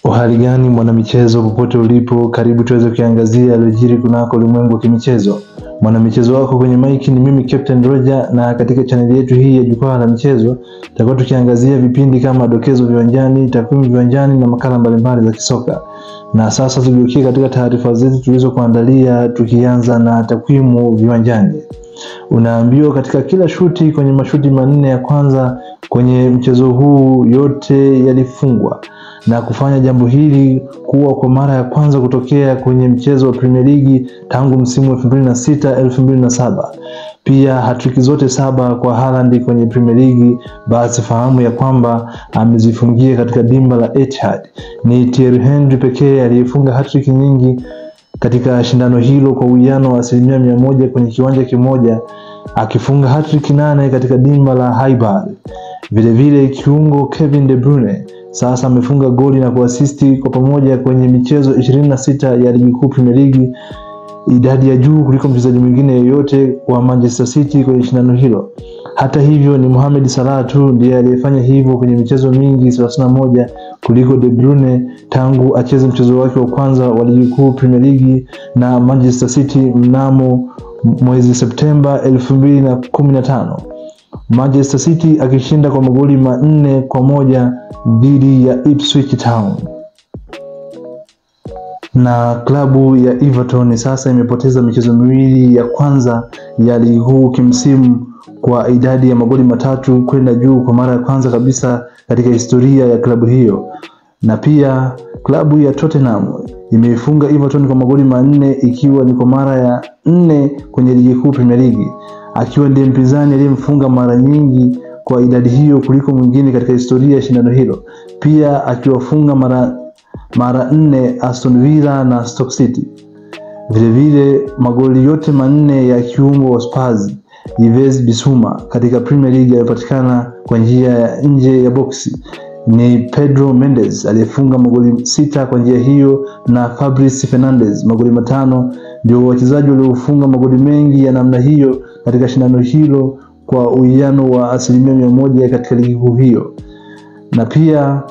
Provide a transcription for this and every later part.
Uhali gani mwanamichezo, popote ulipo, karibu tuweze kuangazia yaliyojiri kunako ulimwengu wa kimichezo. Mwanamichezo wako kwenye maiki ni mimi Captain Roger, na katika chaneli yetu hii ya Jukwaa la Michezo tutakuwa tukiangazia vipindi kama dokezo viwanjani, takwimu viwanjani na makala mbalimbali za kisoka. Na sasa tugeukie katika taarifa zetu tulizokuandalia, tukianza na takwimu viwanjani. Unaambiwa katika kila shuti kwenye mashuti manne ya kwanza kwenye mchezo huu yote yalifungwa na kufanya jambo hili kuwa kwa mara ya kwanza kutokea kwenye mchezo wa Premier League tangu msimu wa 2006-2007. Pia hatriki zote 7 kwa Haaland kwenye Premier League, basi fahamu ya kwamba amezifungia katika dimba la Etihad. Ni Thierry Henry pekee aliyefunga hatriki nyingi katika shindano hilo kwa uwiano wa 100% kwenye kiwanja kimoja, akifunga hatriki 8 katika dimba la Highbury. Vilevile kiungo Kevin De Bruyne sasa amefunga goli na kuasisti kwa pamoja kwenye michezo 26 ya ligi kuu Premier League, idadi ya juu kuliko mchezaji mwingine yeyote wa Manchester City kwenye shindano hilo. Hata hivyo ni Mohamed Salah tu ndiye aliyefanya hivyo kwenye michezo mingi 31 kuliko De Bruyne tangu acheze mchezo wake wa kwanza wa ligi kuu Premier League na Manchester City mnamo mwezi Septemba 2015. Manchester City akishinda kwa magoli 4-1 dhidi ya Ipswich Town. Na klabu ya Everton sasa imepoteza michezo miwili ya kwanza ya ligi kuu kimsimu kwa idadi ya magoli 3 kwenda juu kwa mara ya kwanza kabisa katika historia ya klabu hiyo. Na pia klabu ya Tottenham imeifunga Everton kwa magoli 4 ikiwa ni kwa mara ya 4 kwenye ligi kuu Premier League, akiwa ndiye mpinzani aliyemfunga mara nyingi kwa idadi hiyo kuliko mwingine katika historia ya shindano hilo, pia akiwafunga mara 4 Aston Villa na Stoke City. Vilevile magoli yote 4 ya kiungo wa Spurs Yves Bissouma katika Premier League yalipatikana kwa njia ya nje ya boksi. Ni Pedro Mendes aliyefunga magoli 6 kwa njia hiyo na Fabrice Fernandez magoli 5, ndio wachezaji waliofunga magoli mengi ya namna hiyo katika shindano hilo kwa uwiano wa 100% katika ligi kuu hiyo. Na pia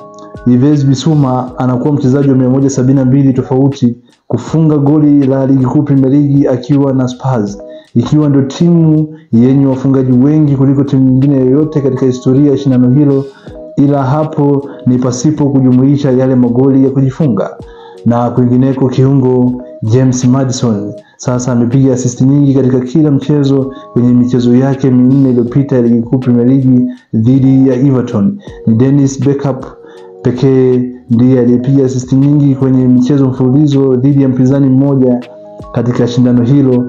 Yves Bissouma anakuwa mchezaji wa 172 tofauti kufunga goli la ligi kuu Premier League akiwa na Spurs, ikiwa ndio timu yenye wafungaji wengi kuliko timu nyingine yoyote katika historia ya shindano hilo, ila hapo ni pasipo kujumuisha yale magoli ya kujifunga. Na kwingineko, kiungo James Maddison sasa amepiga assist nyingi katika kila mchezo kwenye michezo yake 4 iliyopita ya ligi kuu Premier League dhidi ya Everton. Ni Dennis Bergkamp pekee ndiye aliyepiga assist nyingi kwenye michezo mfululizo dhidi ya mpinzani mmoja katika shindano hilo,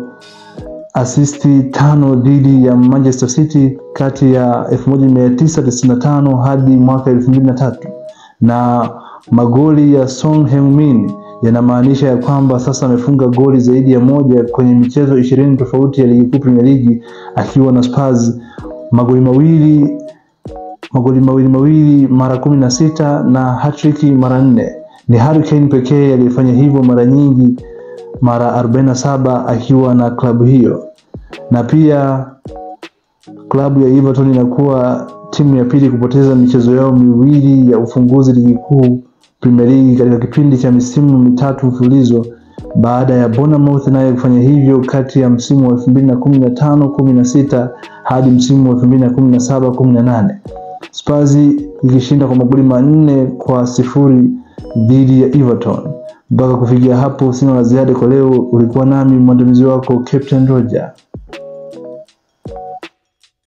asisti 5 dhidi ya Manchester City kati ya 1995 hadi mwaka 2003. Na magoli ya Son Heung-min yanamaanisha ya kwamba sasa amefunga goli zaidi ya 1 kwenye michezo 20 tofauti ya ligi kuu Premier League akiwa na Spurs, magoli mawili mara 16 na hat-trick mara 4. Ni Harry Kane pekee aliyefanya hivyo mara nyingi, mara 47 akiwa na klabu hiyo. Na pia klabu ya Everton inakuwa timu ya pili kupoteza michezo yao miwili ya ufunguzi ligi kuu Premier League katika kipindi cha misimu 3 mfululizo baada ya Bournemouth naye kufanya hivyo kati ya msimu wa 2015-16 hadi msimu wa 2017-18. Spurs ikishinda kwa magoli 4-0 dhidi ya Everton. Mpaka kufikia hapo sina la ziada kwa leo. Ulikuwa nami mwandamizi wako Captain Roger.